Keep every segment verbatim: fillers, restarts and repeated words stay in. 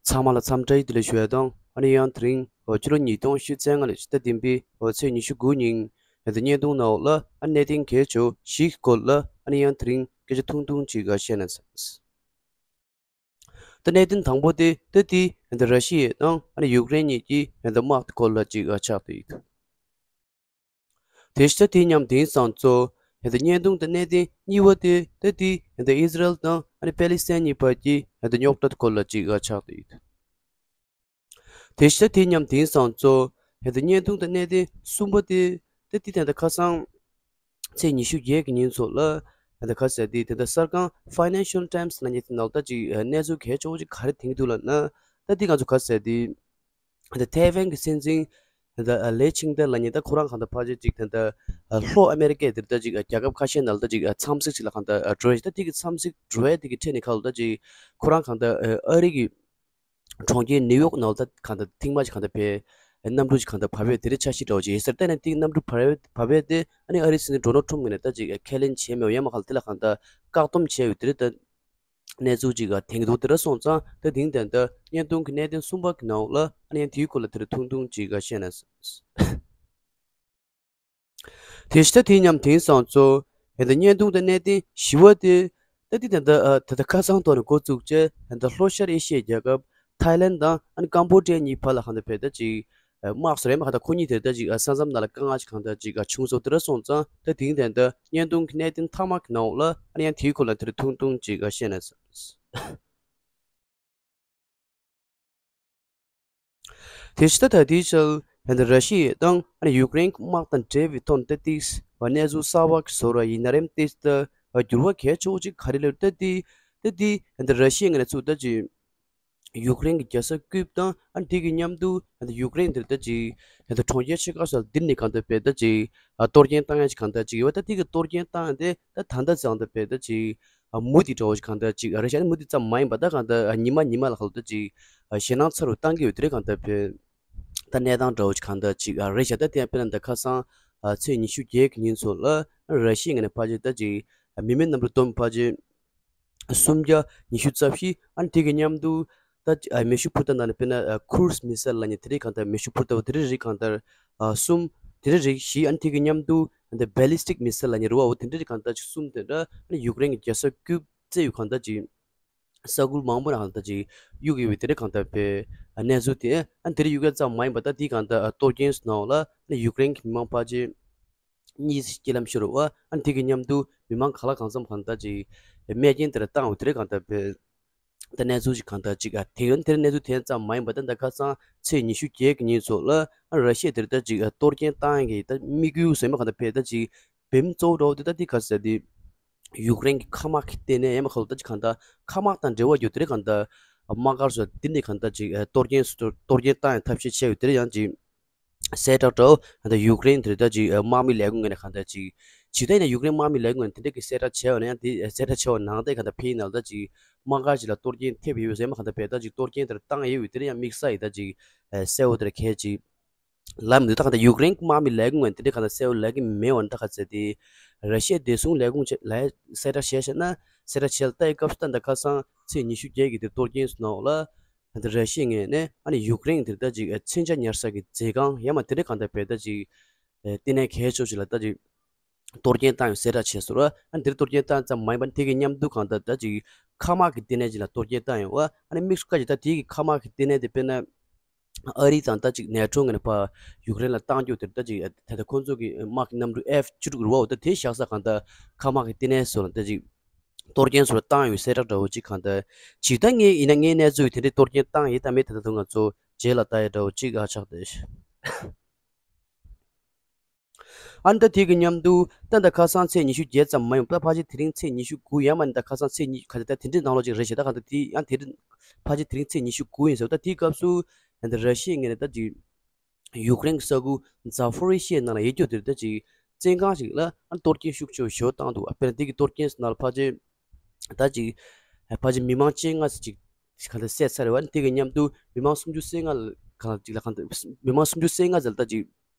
ཚང་མ་ལ་འཚམས་འདྲི་བདེ་ལེགས་ཞུ་ཡ་དང་། ཨ་ནི་ཡང་དེ་རིང་ཕྱི་ལོ་ཉིས་སྟོང་ཉི་ཤུ་རྩ་ལྔ་ལོའི་ཕྱི་ཟླ་བདུན་པའི་ཚེས་ཉི་ཤུ་དགུ་ཉིན་ཡང་ད་བརྙན་ཐུང་ནང་ལ་ཨ་གནད་དོན་གལ་ཆེ་བཞི་གི་སྐོར་ལ་ཨ་ནི་ཡང་དེ་རིང་སྐད་ཆ་ཐུང་ཐུང་ཅིག་བཤད་ན་བསམ། ད་གནད་དོན་དང་པོ་དེ་ད་དེ་ཡང་ད་ར་ཤི་ཡ་དང་ཨ་ནི་ཡུཀ་རེན་གཉིས་ཀྱི་ཡང་ད་དམག་གི་སྐོར་ལ་ཅིག་ཆགས་བསྡད་ཡོད། དེ་ཕྱི་ད་དེ་མཉམ་དེང་སང་ཚོ་ཡང་ད་བརྙན་ཐུང་དང་གནད་དོན་གཉིས་པ་དེ་ད་དེ་ཡང་ད་ཨི་ཟི་རལ་དང་ཨ་ནི་པེ་ལི་སི་ཐན་གཉིས་བར་གྱི་ཡང་ད་རྙོག་དྲ་སྐོར་ལ་ཅིག་ཆགས་བསྡད་ཡོད། དེ་ཕྱི་ད་དེ་མཉམ་དེང་སང་ཚོ་ཡང་ད་བརྙན་ཐུང་དང་གནད་དོན་གསུམ་པ་དེ་ད་དེ་ད་ཡང་ད་ཁ་སང་ཚེས་ཉི་ཤུ་བརྒྱད་ཀྱི་ཉིན་ཚོ་ལ་ཡང་ད་ག་ཟེར་དེ་ད་ཡང་ད་གསར་ཁང་Financial Times་ལབ་མཁན་དེ་ནང་ལ་ད་ཅིག་གནས་ཚུལ་གལ་ཆེ་བོ་ཅིག་ག་རེ་ཐོན་གྱི་འདུག་ལབ་ན། ད་དེ་ང་ཚོ་ག་ཟེར་དེ། ད་ཐའེ་ཝན་གྱི་སྲིད་འཛིན་ད་ལེ་ཆིང་ཏེ་ལབ་མཁན་ད་ཁོ་རང་གང་ལྟར་ཕལ་ཆེར་ཅིག་ད་ལྟ་ལྷོ་ཨ་མེ་རི་ཀའི་དེར་ད་ཅིག་རྒྱལ་ཁབ་ཁ་ཤས་ནང་ལ་ད་ཅིག་འཚམས་གཟིགས་ཅིག་ལ་གང་ལྟར་འགྲོ་ཡ་ཞིག་ད་དེ་གི་འཚམས་གཟིགས་འགྲོ་ཡ་དེ་གི་ཁྲོད་ནས་ཁ་ལོ་ད་ཅིག་ཁོ་རང་གང་ལྟར་ཨ་རི་གི་གྲོང་ཁྱེར་ནིའུ་ཡོག་ནང་ལ་ད་གང་ལྟར་ཐེངས་མ་ཅིག་གང་ལྟར་ཕེབས་གནམ་གྲུ་ཅིག་གང་ལྟར་བབས་ཡོད་དེ་རེད། འཆར་གཞི་འདྲ་བོ་ཅིག་ཡོད་ཟེར། ད་ནི་དེ་གནམ་གྲུ་བབས་ཡོད་བབས་ཡོད་དེ་ཨ་ནི་ཨ་རི་སྲིད་འཛིན་ཌོ་ནལ་ཊམ་ངོས་ནས་ད་ཅིག་ཁས་ལེན་བྱས་མེད་པ་ཡང་མ་གང་ལྟར་དེ་ལ་གང་ལྟར་བཀག་སྡོམ་བྱས་ཡོད་དེ་རེད། ད་གནས་ཚུལ་ཅིག་ག་ཐེངས་འདུག་དེ་འདྲ་སོང་ཙང་ད་དེང་དེ་འདྲ་བརྙན་ཐུང་གི་གནད་དོན་གསུམ་པ་གི་ནང་ལ་ཨ་ནི་ཡང་དེའི་སྐོར་ལ་དེ་འདྲ་ཐུང་ཐུང་ཅིག་ག་བཤད་ན། དེ་ཕྱི་ད་དེ་མཉམ་དེང་སང་ཚོ་ཡང་ད་བརྙན་ཐུང་དང་གནད་དོན་བཞི་པ་དེ་ད་དེ་དེ་འདྲ་ད་ད་ཁ་སང་ཐོག་ནས་འགོ་བཙུགས་བྱས་ཡང་ད་ལྷོ་ཤར་ཨེ་ཤི་ཡའི་རྒྱལ་ཁབ་ཐའི་ལན་དང་ཨ་ནི་ཀམ་པོ་ཌི་ཡ་གཉིས་བར་ལ་གང་ལྟར་ཕེབས་ད་ཅིག་དམག་སོར་ཡ་མ་གང་ལྟར་ཁོ་གཉིས་དེར་ད་ཅིག་ས་མཚམས་ནང་ལ་དཀའ་ངལ་ཅིག་གང་ལྟར་ཅིག་བྱུང་སོང་། དེ་འདྲ་སོང་ཙང་ད་དེང་དེ་འདྲ་བརྙན་ཐུང་གི་གནད་དོན་མཐའ་མ་གི་ནང་ལ་ཨ་ནི་ཡང་དེའི་སྐོར་ལ་དེ་འདྲ་ཐུང་ཐུང་ཅིག་བཤད་ན། དེ་ཕྱི་ད་ད་དེའི་ཆར་ཡང་ད་ར་ཤི་ཡ་དང་ཨ་ནི་ཡུཀ་རེན་གྱི་དམག་དང་འབྲེལ་བའི་ཐོག་ནས་ད་ཏིས་བ་གནས་ཚུལ་གསར་བ་ཞིག་བཟོ་ར་ཡིན་ན་རེམ། ཏིས་ད་འགྱུར་བ་གལ་ཆེ་བོ་ཅིག་ག་རེ་སླེབས་ད་དེ་ད་དེ་ཡང་ད་ར་ཤི་ཡའི་ངོས་ནས་ཚུར་ད་ཅིག་ཡུཀ་རེན་གྱི་རྒྱལ་ས་ཀིབ་དང་ཨ་ནི་དེ་གི་མཉམ་དུ་ཡང་ད་ཡུཀ་རེན་དེར་ད་ཅིག་ཡང་ད་གྲོང་ཁྱེར་ཆེ་ཁག་སོགས་འདིར་ནས་གང་ལྟར་བས་ད་ཅིག་གཏོར་སྐྱོན་བཏང་ཡ་ཅིག་གང་ལྟར་ཅིག་ཡོད་པ། ད་དེ་གི་གཏོར་སྐྱོན་བཏང་ཡ་དེ་ད་ད་ལྟ་ཙང་ད་བས་ད་ཅིག་མུ་མཐུད་འདྲ་བོ་ཅིག་གང་ལྟར་ཅིག་རེད་ཤག་ནི་མུ་མཐུད་ཙམ་མ་ཡིན་པ་ད་གང་ལྟར་ཉི་མ་ཉི་མ་ལ་ཁ་ལོ་ད་ཅིག་ཞེད་སྣང་ཚ་རུ་བཏང་གི་ཡོད་དེ་རེད། གང་ལྟར་བས་ད་གནས་སྟངས་འདྲ་བོ་ཅིག་གང་ལྟར་ཅིག་རེད་ཤག་ད་དེ་ཡང་དཔེར་ན་ད་ཁ་སང་ཚེས་ཉི་ཤུ་བརྒྱད་ཀྱི་ཉིན་ཚོ་ལ་ར་ཤི་ཡའི་ངོས་ནས་ཕལ་ཆེར་ད་ཅིག་མི་མེད་གནམ་གྲུ་བསྡོམས་ཕལ་ཆེར་སུམ་བརྒྱ་ཉི་ཤུ་རྩ་བཞི། ཨ་ནི་དེ་གི་མཉམ་དུ་ད་ཨ་མེ་ཤུགས་འཕུར་མདའ་ནང་ནས་དཔེར་ན་ཨ་ཁུ་རུ་སི་མི་སེལ་ལབ་མཁན་དེ་འདྲའི་གང་ལྟར་མེ་ཤུགས་འཕུར་མདའ་བོ་དེ་འདྲའི་རིགས་གང་ལྟར་ཨ་གསུམ། དེ་འདྲའི་རིགས་བཞི། ཨ་ནི་དེ་གི་མཉམ་དུ་ཨ་ནི་བྷེ་ལི་སི་ཊིག་མི་སེལ་ལབ་མཁན་རེད་བ། འོ་དེ་འདྲའི་རིགས་གང་ལྟར་ཅིག་གསུམ་དེ་འདྲ་ཨ་ནི་ཡུཀ་རེན་གྱི་རྒྱལ་ས་ཀིབ་བཙལ་ཡུལ་གང་ལྟར་ཅིག་ས་ཁུལ་མང་པོ་ནང་གང་ལྟར་ཅིག་གཡུག་ཡོད་པའི་དེ་འདྲའི་གང་ལྟར་བའི་གནས་ཚུལ་དེ། ཨ་ནི་དེ་འདྲའི་གཡུག་ཡ་ཙམ་མ་ཡིན་པ་ད་དེའི་གང་ལྟར་གཏོར་སྐྱོན་སོགས་ནང་ལ་ཨ་ནི་ཡུཀ་རེན་གྱི་མི་མང་ཕལ་ཆེར་གཉིས་སུ་སྐྱེ་ལམ་ཤོར་བ། ཨ་ནི་དེ་གི་མཉམ་དུ་མི་མང་ག་ལ་གང་འཚམ་གང་ལྟར་ཅིག་རྨས་སྐྱོན་དེ་འདྲ་བཏང་བ་དེ་འདྲ་གང་ལྟར་བས་ད་གནས་ཚུལ་ཅིག་གང་ལྟར་ཅིག་ཨ་དེ་ཡོད། དེ་གནས་ཚུལ་དེ་ཙམ་མ་ཡིན་པ་ད་ད་ཁ་སང་ཚེས་ཉི་ཤུ་བརྒྱད་ཀྱི་ཉིན་ཚོ་ལ་ཨ་ར་ཤི་ཡ་དེར་ད་ཅིག་ཨ་གཏོར་སྐྱོན་བཏང་ཡ་གི་ད་དམིགས་ཡུལ་ཟེར་མ་གང་ལྟར་བས་ད་ཅིག་བེམ་གཙོ་བོ་འདྲ་བོ་དེ་ད་དེ་ག་ཟེར་དེ་ཡུཀ་རེན་གྱི་མཁའ་དམག་གི་ལྟེ་གནས་ཡང་མ་གང་ལྟར་ཅིག་གང་ལྟར་མཁའ་དམག་དང་འབྲེལ་བ་ཡོད་དེ་འདྲ་གང་ལྟར་དམག་སྒར་སོགས་དེ་འདྲ་གང་ལྟར་ཅིག་ཨ་གཏོར་སྐྱོན་སོགས་གཏོར་སྐྱོན་བཏང་ཡ་ཐབས་ཤེས་བྱས་ཡོད་དེ་འདྲ་ཡང་ཅིག་གསལ་བསྒྲགས་འདྲ་བོ་ད་ལྟ་ཡུཀ་རེན་དེར་ད་ཅིག་དམག་མི་ལས་ཁུངས་ངོས་ནས་གང་ལྟར་ཅིག་ཇི་ལྟར་ཡིན་ན་ཡུཀ་རེན་དམག་མི་ལས་ཁུངས་ངོས་ནས་དེ་འདྲ་གི་གསལ་བསྒྲགས་བྱས་པ་ན་ཡང་དེ་གསལ་བསྒྲགས་བྱས་པ་ནང་ལྟར་གང་ལྟར་ཕེ་ཡིན་ནང་ད་ཅིག་དམག་སྒར་ཅིག་ལ་གཏོར་སྐྱོན་ཐེབས་ཡོད་ཟེར་མ་གང་ལྟར་བས་ད་ཅིག་གཏོར་སྐྱོན་དེར་བཏང་ཡོད་པའི་དེ་འདྲ་ཡང་དམིགས་བསལ་ཡིན་ད་ཅིག་གསལ་བོ་དེར་གལ་ཅིག་ལབ་མི་འདུག་ད་གང་ལྟར་ཡུཀ་རེན་དམག་མི་ལས་ཁུངས་ངོས་ནས་དེ་འདྲ་གང་ལྟར་གསལ་བོ་ལབ་ཀྱི་མེད་པ་ནི་ད་ག་ཚད་དེ་ར་ཤི་ཡའི་བདེ་སྲུང་ལས་ཁུངས་ལ་གསལ་བསྒྲགས་བྱས་བྱས་ན་གསལ་བསྒྲགས་བྱས་ལ་ལྟ་ཡི་སྐབས་སུ་ད་ད་ཁ་སང་ཚེས་ཉི་ཤུ་བརྒྱད་ཀྱི་དེ་གཏོར་སྐྱོན་སོགས་ནང་ལ། ད་ལྟ་ར་ཤི་ཡའི་ངོས་ནས་ཨ་ནི་ཡུཀ་རེན་དེར་ད་ཅིག་མཚོན་ཆ་ཉར་ས་གི་མཛོད་ཁང་ཡང་མ་དེ་འདྲ་གང་ལྟར་བས་ད་ཅིག་ལྟེ་གནས་གལ་ཆེ་ཞིག་ལ་ད་ཅིག་གཏོར་སྐྱོན་བཏང་ཡོད་གསལ་བསྒྲགས་བྱས་སོང་ར། ཨ་ནི་དེར་གཏོར་སྐྱོན་བཏང་ཙམ་མ་ཡིན་པར་དེ་གི་མཉམ་དུ་གང་ལྟར་ད་ཅིག་མཁའ་དམག་གི་ལྟེ་གནས་ཅིག་ལ་གཏོར་སྐྱོན་བཏང་ཡོད་པ། ཨ་ནི་དམིགས་སུ་བཀར་ཅིག་ད་དེ་གི་མཁའ་དམག་གི་ལྟེ་གནས་དེ་དཔེར་ན་ཨ་རི་དང་ད་ཅིག་ནེ་ཊོ་ངོས་ནས་ཕར་ཡུཀ་རེན་ལ་བཏང་རྒྱུ་དེར་ད་ཅིག་ད་ལྟ་ཁོང་ཚོ་གི་དམག་གི་གནམ་གྲུ་ཨེཕ་བཅུ་དྲུག་རེད་བ། འོ་ད་དེ་བཞག་ས་གང་ལྟར་མཁའ་དམག་གི་ལྟེ་གནས་སོགས་ལ་ད་ཅིག་གཏོར་སྐྱོན་སོགས་བཏང་ཡོད་གསལ་བསྒྲགས་འདྲ་བོ་ཅིག་གང་ལྟར་ཇི་ལྟར་ངས་ཡིན་ན་ངའི་གནས་ཚུལ་དེ་འདྲའི་གཏོར་སྐྱོན་བཏང་ཡོད་དམ་མེད་དེ་ད་དུང་ང་ཚོ་རྗེས་ལ་ལྟ་ཡ་འདྲ་བོ་ཅིག་ཨ་ཆགས་ཏེ། ཨ་ནི་ད་དེ་གི་མཉམ་དུ་ད་ད་ཁ་སང་ཚེས་ཉི་ཤུ་བརྒྱད་ཙམ་མ་ཡོང་ད་ཕལ་ཆེར་དེ་རིང་ཚེས་ཉི་ཤུ་དགུ་ཡང་མ་ནི་ད་ཁ་སང་ཚེས་ཉི་ག་ད་དེ་འདྲའི་ནང་ལོགས་ཅིག་རེད་ཤག་ད་གང་ལྟར་དེ་ཡང་དེ་རིང་ཕལ་ཆེར་དེ་རིང་ཚེས་ཉི་ཤུ་དགུ་ཡིན་ཟེར། ད་དེའི་སྐབས་སུ་ད་ར་ཤི་ཡའི་ངོས་ནས་ད་ཅིག་ཡུཀ་རེན་གྱི་ས་ཁུལ་ཛ་ཕོ་རི་ཤི་ཡའི་ནང་ལ་ཡོད་རྒྱུ་དེར་ད་ཅིག་བཙོན་ཁང་ཞིག་ལ་ཨ་གཏོར་སྐྱོན་ཤུགས་ཆེ་བ་ཞེ་པོ་བཏང་འདུག་དཔེར་ན་དེ་གི་གཏོར་སྐྱོན་ནང་ལ་ཕལ་ཆེར་ད་ཅིག་ཕལ་ཆེར་མི་མང་བཅོ་ལྔ་ཙམ་ཅིག་གང་ལྟར་བསད་ཚར་རེད་བ། དེ་གི་མཉམ་དུ་མི་མང་སུམ་ཅུ་སོ་ལྔ་ལ་གང་ཅིག་ལ་གང་ལྟར་མི་མང་སུམ་ཅུ་སོ་ལྔ་ཙམ་ལ་ད་ཅིག་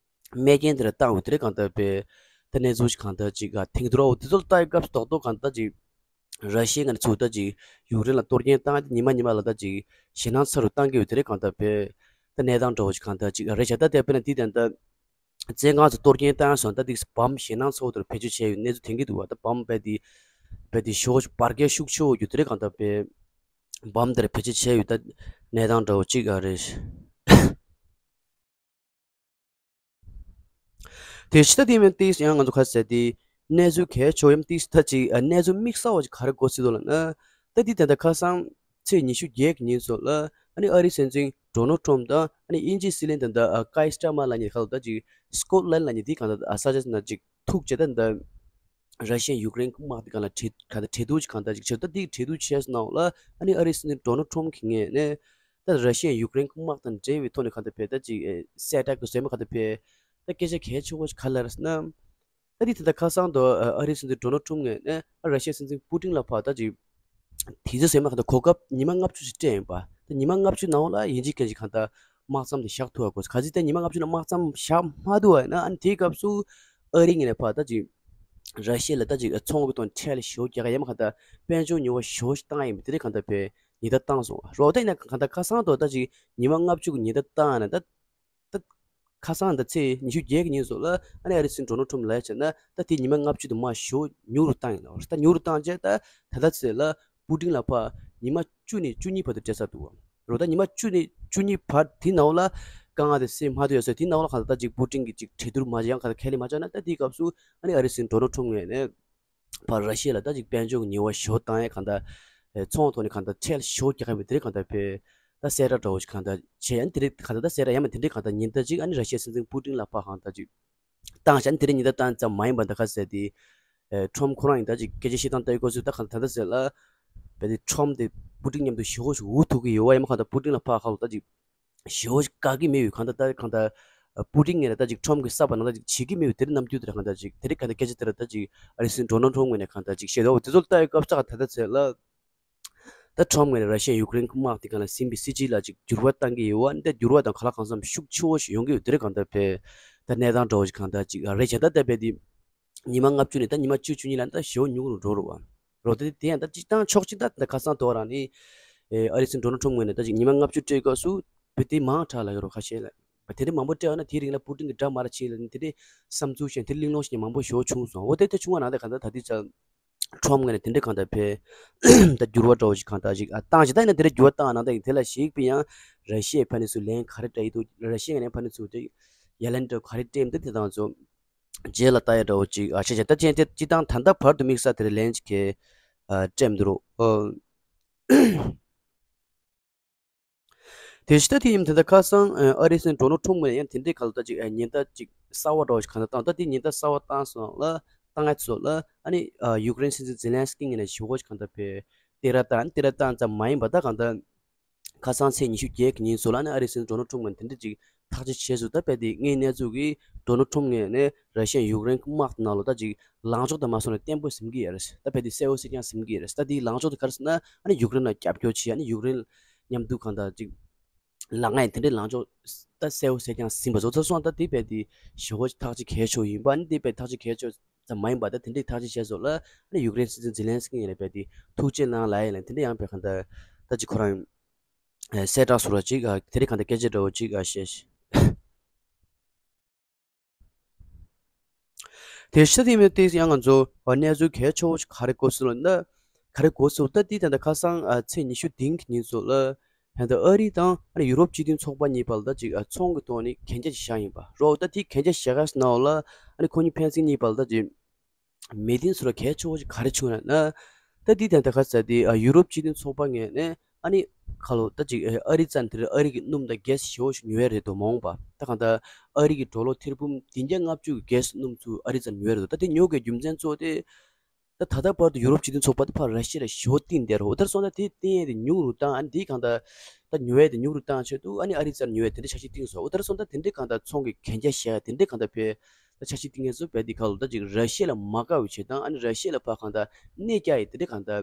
རྨས་སྐྱོན་དེ་འདྲ་བཏང་བ་དེ་འདྲ་གང་ལྟར་བའི་ད་གནས་ཚུལ་ཞིག་གང་ལྟར་ཅིག་ག་ཐེངས་དུ་ར་འོ་དེ་ཚོ་ལ་ལྟ་ཡི་སྐབས་སུ་རྡོག་རྡོག་གང་ལྟར་ཅིག་ ར་ཤི་ཡ་ངོས་ནས་ཚུར་ད་ཅིག་ཡུཀ་རེན་ལ་གཏོར་སྐྱོན་བཏང་སྟེ་ཉི་མ་ཉི་མ་ལ་ད་ཅིག་ཞེད་སྣང་ཚ་རུ་བཏང་གི་ཡོད། དེ་རེད། གང་ལྟར་བས་ད་གནས་སྟངས་འདྲ་བོ་ཞིག་གང་ལྟར་ཅིག་རེད་བྱ། ད་དེ་དཔེར་ན་དེ་ད་ད་བཙན་ཁང་ཚོ་གཏོར་སྐྱོན་བཏང་སོང་། ད་དེ་བམ་ཞེད་སྣང་ཚ་བོ་དེར་བེད་སྤྱོད་བྱས་ཡོད་གནས་ཚུལ་ཐོན་གྱི་འདུག་བ། ད་བམ་རྦད་དེ་རྦད་དེ་ཤོག་འབར་གས་ཤུགས་ཆེ་བོ་རྒྱུ་དེ་རེད། གང་ལྟར་བས་བམ་དེར་བེད་སྤྱོད་བྱས་ཡོད། ད་གནས་སྟངས་འདྲ་བོ་ཅིག་ཨ་རེད། དེ་ཕྱི་ད་དེ་མིན་ཏིས་ཡང་ང་ཚོ་ཁ་ཟེར་དེ་གནས་ཚུལ་གལ་ཆེ་བ་ཡིན། ཏིས་ད་ཅིག་གནས་ཚུལ་དམིགས་བསལ་བ་ཅིག་ག་རེ་གོ་སྲིད་འདུག་ལབ་ན། ད་དེ་ད་ལྟ་ཁ་སང་ཚེས་ཉི་ཤུ་བརྒྱད་ཀྱི་ཉིན་སོགས་ལ་ཨ་ནི་ཨ་རིའི་སྲིད་འཛིན་ཌོ་ནལ་ཊམ་དང་ཨ་ནི་དབྱིན་ཇིའི་སྲིད་བློན་ད་ལྟ་ཀའི་སི་ཊར་མར་ལབ་མཁན་ཁ་ལོ་ད་ཅིག་སི་ཀོཊ་ལན་ལབ་མཁན་དེ་གང་ལྟར་ས་ཆ་ན་ཅིག་ཐུག་བྱས། ད་ད་ར་ཤི་ཡ་ཡུཀ་རེན་དམག་དེ་གང་ལ་གྲོས་གང་ལྟར་གྲོས་བསྡུར་ཅིག་གང་ལྟར་ཅིག་བྱས། ད་དེ་གྲོས་བསྡུར་བྱས་སོང་ན་འོག་ལ་ཨ་ནི་ཨ་རིའི་སྲིད་འཛིན་ཌོ་ནལ་ཊམ་གྱི་ངོས་ནས། ད་ར་ཤི་ཡ་ཡུཀ་རེན་དམག་དང་འབྲེལ་བའི་ཐོག་ནས་གང་ལྟར་བས་ད་ཅིག་ཨེ་གསལ་བསྒྲགས་ཀྱི་ཟེར་མ་གང་ལྟར་བས་ད་སྐད་ཆ་གལ་ཆེ་བོ་ཞིག་ག་རེ་ལབ་ཟེར་ན། ད་འདི་ད་ལྟ་ཁ་སང་དུ་ཨ་རིའི་སྲིད་འཛིན་ཌོ་ནལ་ཊམ་ངོས་ནས་ཨ་ར་ཤི་ཡའི་སྲིད་འཛིན་པུ་ཏིན་ལ་ཕར་ད་ཅིག་དུས་ཚོད་ཟེར་མ་གང་ལྟར་གོ་སྐབས་ཉི་མ་ལྔ་བཅུ་ཞིག་སྤྲད་ཡིན་པ། ད་ཉི་མ་ལྔ་བཅུ་ནང་ལ་ཡིན་གཅིག་མིན་གཅིག་གང་ལྟར་དམག་མཚམས་དེ་བཞག་ཐུབ་པ་དགོས། གལ་སྲིད་ད་ཉི་མ་ལྔ་བཅུ་ནང་དམག་མཚམས་བཞག་མ་ཐུབ་པ་ཡིན་ན་ཨ་ནི་དེའི་སྐབས་སུ་ཨ་རི་ངོས་ནས་ཕར་ད་ཅིག་ར་ཤི་ཡ་ལ་ད་ཅིག་ཚོང་གི་ཐོག་ཁྲལ་ཞེ་པོ་རྒྱག་ག་ཡ་མ་གང་ལྟར་དཔལ་འབྱོར་ཉོ་བ་ཞེ་པོ་ཞིག་བཏང་ཡིན་པ་དེ་རིགས་གང་ལྟར་བས་ཉེན་བརྡ་བཏང་སོང་། རོགས་ད་ཡིན་ན་གང་ལྟར་ཁ་སང་དུ་ད་ཅིག་ཉི་མ་ལྔ་བཅུ་གི་ཉེན་བརྡ་བཏང་ན་ད་ད་ཁ་སང་ད་ཚེས་ཉི་ཤུ་བརྒྱད་ཀྱི་ཉིན་སོགས་ལ་ཨ་ནི་ཨ་རིའི་སྲིད་འཛིན་ཌོ་ནལ་ཊམ་ལ་བྱས་ན་ད་དེ་ཉི་མ་ལྔ་བཅུ་དུ་མར་ཞེ་པོ་ཉུང་རུ་བཏང་ཡིན་ནོ། ད་ཉུང་རུ་བཏང་རྗེས་ད་ད་ལྟ་ཚེས་ལ་པུ་ཏིན་ལ་ཕར་ཉི་མ་བཅུ་ནས་བཅུ་གཉིས་བར་དུ་སྤྲད་ཚར་འདུག་བ། རོགས་ད་ཉི་མ་བཅུ་ནས་བཅུ་གཉིས་བར་དེ་ནང་ལ་དཀའ་ངལ་དེ་སེལ་མ་ཐུབ་ཡོད་ས་དེ་ནང་ལ་གང་ལྟར་ད་ཅིག་པུ་ཏིན་གྱིས་ཅིག་གྲོས་བསྡུར་མ་བྱས་ཡང་གང་ལྟར་ཁས་ལེན་མ་བྱས་ན་ད་དེའི་སྐབས་སུ་ཨ་ནི་ཨ་རིའི་སྲིད་འཛིན་ཌོ་ནལ་ཊམ་ངོས་ནས་ཕར་ར་ཤི་ཡ་ལ་ད་ཅིག་དཔལ་འབྱོར་གྱི་ཉེས་པ་ཞེ་པོ་བཏང་ཡས་གང་ལྟར་ཨེ་ཚོང་ཐོག་ནས་གང་ལྟར་ཁྲལ་ཞེ་པོ་རྒྱག་གི་མེད་དེ་རིགས་གང་ལྟར་བས་ད་གསལ་བསྒྲགས་འདྲ་བོ་ཞིག་གང་ལྟར་བྱས། ཨ་ནི་དེ་རིགས་གང་ལྟར་ད་གསལ་བསྒྲགས་ཡང་མིན་དེ་འདྲའི་གང་ལྟར་ཉེན་བརྡ་ཅིག་ཨ་ནི་ར་ཤི་ཡའི་སྲིད་འཛིན་པུ་ཏིན་ལ་ཕར་གང་ལྟར་ཅིག་བཏང་བྱས། ཨ་ནི་དེ་རིང་ཉེན་བརྡ་བཏང་ཙམ་མ་ཡིན་པ་འདི་ག་ཟེར་དེ། ཨེ་ཊམ་ཁོ་རང་ཡིན་ད་ཅིག་སྐད་ཆ་བཤད་སྟངས་ལྟ་ཡི་སྐོར་ཚོས་ད་གང་ད་ལྟ་ཟེར་ལ། བས་དེ་ཊམ་དེ་པུ་ཏིན་མཉམ་དུ་ཞེ་པོ་ཞིག་འུ་ཐུག་གི་ཡོད་པ་ཡིན་མ་གང་ལྟར་པུ་ཏིན་ལ་ཕར་ཁ་ལོ་ད་ཅིག་ཞེ་པོ་ཞིག་དགའ་གི་མེད་ཡོད། གང་ལྟར་ད་གང་ལྟར་པུ་ཏིན་ངོས་ལ་ད་ཅིག་ཊམ་གི་གསར་པ་ནང་ད་ཅིག་བྱེད་ཀྱི་མེད་ཡོད། དེ་རིང་ནམ་རྒྱུན་དེ་ར་གང་ལྟར་ཅིག་དེ་རིང་གང་ལྟར་སྐད་ཆ་དེ་ར་ད་ཅིག་ཨ་རིའི་སྲིད་འཛིན་ཌོ་ནལ་ཊམ་ངོས་ནས་གང་ལྟར་ཅིག་བཤད་འདུག་དེ་ཚོ་ལ་ལྟ་ཡི་སྐབས་ས་གང་ད་ལྟ་ཟེར་ལ། ད་ཊམ་ངོས་ནས་ར་ཤི་ཡ་ཡུཀ་རེན་དམག་དེ་གང་ལ་ཟིན་པའི་སྲིད་ཇུས་ལ་ཅིག་འགྱུར་བ་བཏང་གི་ཡོད་པ། འདི་འགྱུར་བ་དང་གང་ལ་གང་འཚམ་ཤུགས་ཆེ་བོ་ཞིག་ཡོང་གི་ཡོད། དེ་རིང་གང་ལྟར་བས་ད་གནས་སྟངས་འདྲ་བོ་ཞིག་གང་ལྟར་ཅིག་རེད་བྱས། ད་ལྟ་བས་དེ་ཉི་མ་ལྔ་བཅུ་ནས་ད་ཉི་མ་བཅུ་བཅུ་གཉིས་ལ་ད་ཞེ་པོ་ཉུང་རུ་འགྲོ་རུ་བ། རོགས་ད་དེ་དེ་ཡང་ད་ཅིག་བཏང་ཆོག་ཅིག་ད་ད་ཁ་སང་དོ་རང་ནི་ཨ་རིའི་སྲིད་འཛིན་ཌོ་ནལ་ཊམ་ངོས་ནས་ད་ཅིག་ཉི་མ་ལྔ་བཅུ་སྤྲད་སྐབས་སུ་བས་དེ་མང་དྲགས་ལ་ཡོད་རོགས་ཁ་ཤས་ལ། བས་དེ་འདྲ་མང་པོ་སྤྲད་ཡོད་ན་དེའི་རིང་ལ་པུ་ཏིན་གྱི་དགྲ་མར་ཕྱིན་ལ་ནི་དེ་འདྲའི་བསམ་ཚུལ་བཤད་དེ་གླེང་སློང་བྱེད་མཁན་མང་པོ་ཞེ་པོ་བྱུང་སོང་། འོ་དེ་དེ་བྱུང་བ་ནང་ད་གང་ལྟར་ད་དེ་ཚ། ཊམ་ངོས་ནས་དེ་འདྲའི་གང་ལྟར་བས་ད་འགྱུར་བ་འདྲ་བོ་ཞིག་གང་ལྟར་ཞིག་ཨ་བཏང་ཞིག་ད་ཡིན་ན་དེ་འདྲའི་འགྱུར་བ་བཏང་ནང་ད་ཡིན་དེ་ལ་ཞིག་པི་ཡང་ར་ཤི་ཡའི་ཕ་ནས་སུ་ལན་ག་རེ་སྤྲད་ཡི་འདུག་ར་ཤི་ཡ་ངོས་ནས་ཕ་ནས་སུ་དེ་ཡ་ལན་འདྲ་ག་རེ་སྤྲད་འདུག་དེ་དང་ཚོ་རྗེས་ལ་ལྟ་ཡ་འདྲ་བོ་ཅིག་ཨ་ཤེས་བྱ་ད་ཅན་དེ་སྤྱི་བཏང་ད་ལྟ་བར་དུ་དམིགས་བསལ་དེ་རེ་ལན་ཅིག་གི་ཨ་སྤྲད་མི་འདུག་རོགས། ཨ། དེ་ཕྱི་ད་དེ་ཡིན་དེ་ད་ཁ་སང་ཨ་རིའི་སྲིད་འཛིན་ཌོ་ནལ་ཊམ་ངོས་ནས་ཡང་དེ་འདྲའི་ག་ལ་ད་ཅིག་ཨ་ཉེན་བརྡ་ཅིག་གསར་བ་འདྲ་བོ་ཞིག་གང་ལྟར་བཏང་། ད་དེ་ཉེན་བརྡ་གསར་བ་བཏང་སོང་ལ་བཏང་ཡ་ཚོ་ལ་ཨ་ནི་ཨ་ཡུཀ་རེན་སྲིད་འཛིན་ཛེ་ལན་སི་ཀི་ངོས་ནས་ཞུ་སྒོ་ཞིག་གང་ལྟར་བས་དེ་ར་བཏང་དེ་ར་བཏང་ཙམ་མ་ཡིན་པ་ད་གང་ལྟར་ཁ་སང་ཚེས་ཉི་ཤུ་བརྒྱད་ཀྱི་ཉིན་སོགས་ལ་ཨ་ནི་ཨ་རིའི་སྲིད་འཛིན་ཌོ་ནལ་ཊམ་ངོས་ནས་དེ་འདྲ་ཅིག་ཐག་གཅོད་བྱས་སོང་། ད་བས་དེ་ངའི་གནས་ཚུལ་གྱིས་ཌོ་ནལ་ཊམ་ངོས་ནས་ར་ཤི་ཡ་ཡུཀ་རེན་དམག་དེ་ནང་ལོ་ད་ཅིག་ལངས་ཕྱོགས་དང་མ་སོང་ནས་བརྟན་པོ་ཟིན་གྱི་ཡོད་རེད། ད་བས་དེ་གསལ་བོ་གསལ་རྐྱང་ཟིན་གྱི་ཡོད་རེད། ད་དེའི་ལངས་ཕྱོགས་དེ་ག་རེ་ཟེར་ན་ཨ་ནི་ཡུཀ་རེན་ལ་རྒྱབ་སྐྱོར་བྱེད། ཨ་ནི་ཡུཀ་རེན་མཉམ་དུ་གང་ལྟར་ཅིག་ལངས་ཡ་དེ་འདྲའི་ལངས་ཕྱོགས་ད་གསལ་བོ་གསལ་རྐྱང་ཟིན་པ་ཚོ་ཚོ་སོང་། ད་དེ་བས་དེ་ཞེ་པོ་ཐག་གཅོད་གལ་ཆེ་བོ་ཡིན་པ། ཨ་ནི་དེ་བས་ཐག་གཅོད་གལ་ཆེ་བོ་ཙམ་མ་ཡིན་པ་ད་དེ་འདྲའི་ཐག་གཅོད་བྱས་སོང་ལ་ཨ་ནི་ཡུཀ་རེན་སྲིད་འཛིན་ཛེ་ལན་སི་ཀི་ཡིན་ལ་བས་དེ་ཐུགས་རྗེ་གནང་ལབ་ཡ་ལ་དེ་འདྲ་ཡང་བས་གང་ལྟར་ད་ཅིག་ཁོ་རང་གསལ་བསྒྲགས་སུ་ར་ཅིག་དེ་རིང་གང་ལྟར་སྐད་ཆ་འདྲ་བོ་ཅིག་བཤད། དེ་ཤ་དེ་མིན་ཏེ་ཡང་ང་ཚོ་གནས་ཚུལ་གལ་ཆེ་བོ་ཞིག་ག་རེ་གོ་སྲིད་ལབ་ན། ག་རེ་གོ་སྲིད་ད་དེ་ད་ལྟ་ཁ་སང་ཨ་ཚེས་ཉི་ཤུ་བདུན་གྱི་ཉིན་སོགས་ལ་ད་ལྟ་ཨ་རི་དང་ཨ་ནི་ཡུ་རོབ་སྤྱི་མཐུན་ཚོགས་པ་གཉིས་བར་ལ་ད་ཅིག་ཨ་ཚོང་གི་ཐོག་ནས་གན་རྒྱ་ཞིག་བཞག་ཡིན་པ་རོ། ད་དེ་གན་རྒྱ་བཞག་ཡ་ཟེར་ན་འོ་ལ་ཨ་ནི་ཁོ་གཉིས་ཕན་ཚུན་གཉིས་བར་ལ་ད་ཅིག་མི་དིང་སུ་ར་གལ་ཆེ་བོ་ཞིག་ག་རེ་བྱུང་ན་ན། ད་འདི་དང་ད་ག་ཟེར་དེ་ཨ་ཡུ་རོབ་སྤྱི་མཐུན་ཚོགས་པ་ངོས་ནས་ཨ་ནི་ཁ་ལོ་ད་ཅིག་ཨ་རི་ཙན་དེར་ཨ་རི་གི་སྣུམ་དང་གེ་སི་ཞེ་བོ་ཞིག་ཉོ་ཡ་རེད་དོ་མ་འོངས་པ། ད་གང་ད་ཨ་རི་གི་ཌོ་ལར་ཐེར་འབུམ་བདུན་བརྒྱ་ལྔ་བཅུ་གི་གེ་སི་སྣུམ་ཚུ་ཨ་རི་ཙན་ཉོ་ཡ་རེད་དོ། ད་དེ་ཉོ་དགོས་རྒྱུ་མཚན་གཙོ་བོ་དེ་ད་ད་ལྟ་བར་དུ་ཡུ་རོབ་སྤྱི་མཐུན་ཚོགས་པ་དེ་ཕར་ར་ཤི་ཡ་ལ་ཞེ་བོ་བསྟིང་བསྡད་རེད། འོ་ད་སོང་ད་དེ་བསྟིང་ཡ་དེ་ཉུང་རུ་བཏང་། ཨ་ནི་དེ་གང་ད་ད་ཉོ་ཡ་དེ་ཉུང་རུ་བཏང་ཆེད་དུ་ཨ་ནི་ཨ་རི་ཙན་ཉོ་ཡ་དེ་འདྲ་འཆར་གཞི་བཏིང་སོང་། འོ་ད་སོང་ད་དེ་འདྲ་གང་ད་ཚོང་གི་གན་རྒྱ་བཞག་ཡ་དེ་འདྲ་གང་ད་ཕེ། ད་འཆར་གཞི་བཏིང་མཁན་ཚོ་བས་འདི་ཁ་ལོ་ད་ཅིག་ར་ཤི་ཡ་ལ་མ་དགའ་བའི་བྱེད་སྟངས། ཨ་ནི་ར་ཤི་ཡ་ལ་ཕར་གང་ལྟར་གནོད་རྒྱག་ཡི་དེ་འདྲ་གང་ལྟར་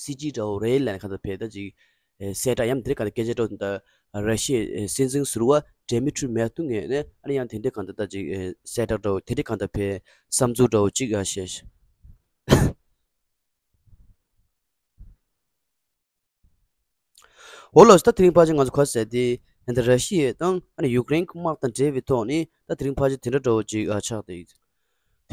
སྲིད་ཇུས་འདྲ་བོ་རེད་ལབ་ནས་གང་ལྟར་བས་ད་ཅིག་གསལ་བསྒྲགས་ཡང་དེ་འདྲ་གང་ལྟར་སྐད་ཆ་འདྲ་བོ་ད་ར་ཤི་ཡའི་སྲིད་འཛིན་ཟུར་པ་ཌི་མི་ཊི་རི་མེ་ཏུ་ངོས་ནས་ཨ་ནི་ཡང་དེ་འདྲ་གང་ལྟར་ད་ཅིག་གསལ་བསྒྲགས་འདྲ་བོ་དེ་འདྲ་གང་ལྟར་བས་བསམ་ཚུལ་འདྲ་བོ་ཅིག་ཨ་བཤད། འོ་ལགས་སོ། ད་དེ་རིང་ཕལ་ཆེར་ང་ཚོ་ག་རེ་ཟེར་དེ། ད་ལྟ་ར་ཤི་ཡ་དང་ཨ་ནི་ཡུཀ་རེན་གྱི་དམག་དང་འབྲེལ་བའི་ཐོག་ནས་ད་དེ་རིང་ཕལ་ཆེར་དེ་འདྲ་འདྲ་བོ་ཅིག་ཨ་ཆགས་བསྡད་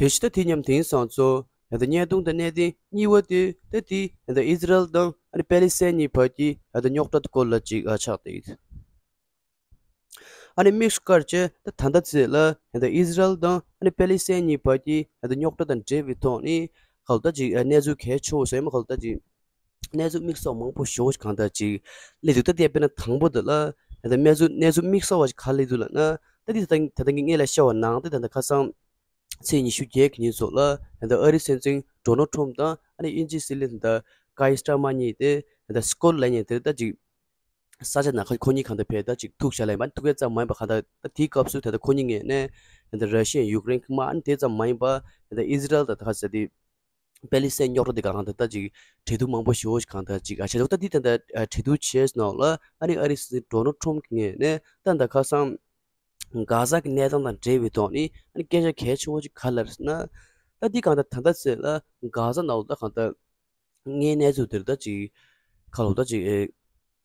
ཡོད། དེ་བཞིན་ད་དེ་མཉམ་དེང་སང་ཚོ་ད་ལྟ་བརྙན་ཐུང་དང་གནད་དོན་གཉིས་པ་དེ་ད་དེ་ད་ལྟ་ཨི་ཟི་རལ་དང་ཨ་ནི་པེ་ལི་སི་ཐན་གཉིས་བར་གྱི་ད་ལྟ་རྙོག་དྲ་དེ་སྐོར་ལ་ཅིག་ཨ་ཆགས་བསྡད་ཡོད། ཨ་ནི་དམིགས་སུ་བཀར་བྱས་ད་ད་ལྟ་ཚེ་ལ་ད་ལྟ་ཨི་ཟི་རལ་དང་ཨ་ནི་པེ་ལི་སི་ཐན་གཉིས་བར་གྱི་ད་ལྟ་རྙོག་དྲ་དང་འབྲེལ་བའི་ཐོག་ནས་ག་ལ་ད་ཅིག་གནས་ཚུལ་གལ་ཆེ་བོ་ཟེར་མ་ག་ལ་ད་ཅིག་གནས་ཚུལ་དམིགས་བསལ་མང་པོ་ཞེ་པོ་ཅིག་གང་ལྟར་ཅིག་སླེབས་འདུག་ད་དེ་དཔེར་ན་དང་པོ་དེ་ལ་ད་ལྟ་གནས་ཚུལ་གནས་ཚུལ་དམིགས་བསལ་བ་ཅིག་ག་རེ་སླེབས་འདུག་ལབ་ན། ད་འདི་ད་ལྟ་ད་ལྟ་ངས་སྔོན་ལ་བཤད་པ་ནང་དེ་ད་ལྟ་ཁ་སང་ཚེས་ཉི་ཤུ་བརྒྱད་ཀྱི་ཉིན་ཚོ་ལ་ད་ལྟ་ཨ་རིའི་སྲིད་འཛིན་ཌོ་ནལ་ཊམ་དང་ཨ་ནི་དབྱིན་ཇིའི་སྲིད་བློན་ད་ལྟ་ཀ་ཡར་སི་ཊར་མར་གཉིས་དེ་ད་ལྟ་སི་ཀོཊ་ལེན་ཌ་ནས་དེ་ད་ཅིག་ས་ཆ་ནང་ཁ་ཁོ་གཉིས་གང་ལྟར་ཕེབས་ད་ཅིག་ཐུག་བཞག་ལ་ཡིན་པ། ཐུག་ཡས་ཙམ་མ་ཡིན་པ་གང་ལྟར་ད་དེའི་སྐབས་སུ་ད་ལྟ་ཁོ་གཉིས་ངོས་ནས་ད་ལྟ་ར་ཤི་ཡ་ཡུཀ་རེན་གྱི་དམག་ཨ་ནི་དེ་ཙམ་མ་ཡིན་པ་ད་ལྟ་ཨི་ཟི་རལ་དང་ད་ག་ཟེར་དེ་པེ་ལི་སི་ཐན་རྙོག་དྲ་དེ་གང་ལྟར་ད་ཅིག་འབྲེལ་གཏུག་མང་པོ་ཞེ་པོ་ཅིག་གང་ལྟར་ཅིག་ཨ་བྱས་འདུག་ད་འདི་ད་ལྟ་འབྲེལ་གཏུག་བྱས་ནང་ལ་ཨ་ནི་ཨ་རིའི་སྲིད་འཛིན་ཌོ་ནལ་ཊམ་གྱི་ངོས་ནས་ད་ལྟ་ཁ་སང་གྷ་ཟ་གི་གནས་སྟངས་དང་འབྲེལ་བའི་ཐོག་ནས་ཨ་ནི་སྐད་ཆ་གལ་ཆེ་བོ་ཅིག་ག་རེ་ལབ་ཟེར་ན། ད་འདི་གང་ལྟར་ད་ལྟ་ཚེ་ལ་གྷ་ཟ་ནང་ལ་ད་གང་ལྟར་དངོས་གནས་ཚུལ་དེར་ད་ཅིག་ག་ལ་ད་ཅིག་ཨེ་